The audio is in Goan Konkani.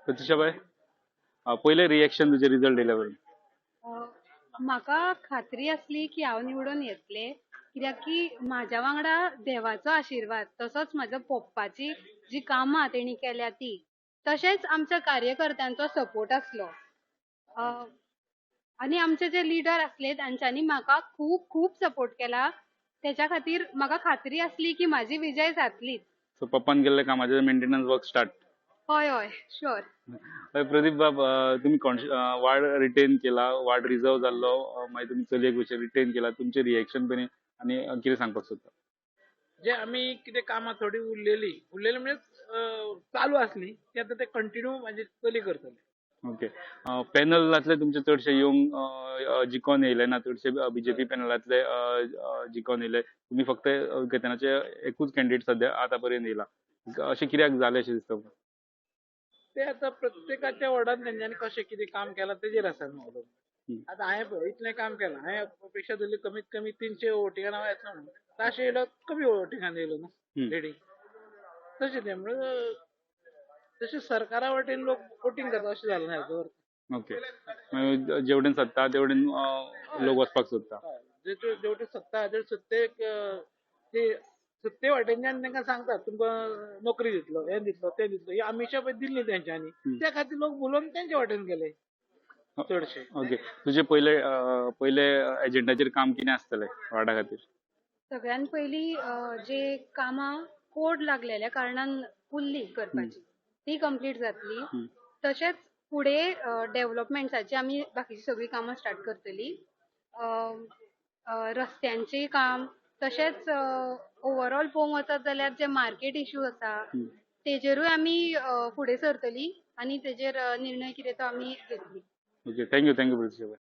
प्रतिशाबाय, पयलें रिएक्शन तुजें रिजल्ट येयल्या बरोबर? म्हाका खात्री आसली की हांव निवडून येतलें, कित्याक की म्हाज्या वांगडा देवाचो आशिर्वाद, तसोच म्हाज्या पप्पाची जी कामां तेणी केल्या ती, तशेंच आमच्या कार्यकर्त्यांचो सपोर्ट आसलो आनी आमचे जे लिडर आसले तांच्यांनी म्हाका खूब खूब सपोर्ट केला. तेच्या खातीर म्हाका खात्री आसली की म्हाजी विजय जातलीच. सो पप्पान केल्ल्या कामाचें मेंटेनन्स वर्क स्टार्ट. हय हय, शुअर. हय प्रदीप बाब, तुमी वार्ड रिटेन केला, वार्ड रिजर्व जाल्लो, मागीर तुमी चलयेक भशेन रिटेन केला. तुमचें रिएक्शन पयलीं आनी कितें सांगपाक सोदता? जे आमी कितें कामां थोडी उरलेली उरलेली म्हणजे चालू आसली, ती आतां ते कंटिन्यू म्हणजे चली करतले. ओके, पॅनलांतले तुमचे चडशे येवंक जिकोन येयले ना, चडशे बीजेपी पॅनलांतले जिकोन येयले. तुमी फक्त केतनाचे एकूच कॅन्डिडेट सद्या आतां पर्यंत येयला. अशें कित्याक जालें अशें दिसता? ते आतां प्रत्येकाच्या वॉर्डान तेंच्यांनी कशें कितें काम केलां तेजेर आसा न्हू. आतां हांवें पळय इतलें काम केलां, हांवें अपेक्षा धरली कमीत कमी 300 वोटिंगान हांव येतलो म्हणून, ताशें येयलो, कमी वोटिंगान येयलो न्हू लिडींग. तशें तें म्हणून तशें सरकारा वटेन लोक वोटींग करता अशें जालें ना हाचो अर्थ. ओके, मागीर जेवटेन सत्ता तेवटेन लोक वचपाक सोदता. हय, जेवटेन सत्ता ते सत्तेक ते सत्ते वाटेनच्यान तांकां सांगतात तुमकां नोकरी दितलो, हें दितलो, तें दितलो, ही आमिशां पळय दिल्ली तेंच्यांनी, त्या खातीर लोक भुलोवन तेंच्या वाटेन गेले चडशे. ओके, तुजे पयले पयले एजेंडाचेर काम कितें आसतलें वार्डा खातीर? सगळ्यान पयलीं जे कामां कोड लागलेल्या कारणान उरली करपाची ती कंप्लीट जातली. तशेंच फुडें डेव्हलपमेंटाची आमी बाकीची सगळीं कामां स्टार्ट करतली, रस्त्यांचें काम, तशेंच ओवरऑल पळोवंक वचत जाल्यार जे मार्केट इश्यू आसा तेजेरूय आमी फुडें सरतली आनी तेजेर निर्णय कितें तो आमी घेतली. Okay, thank you, thank you प्रतिशाबाय.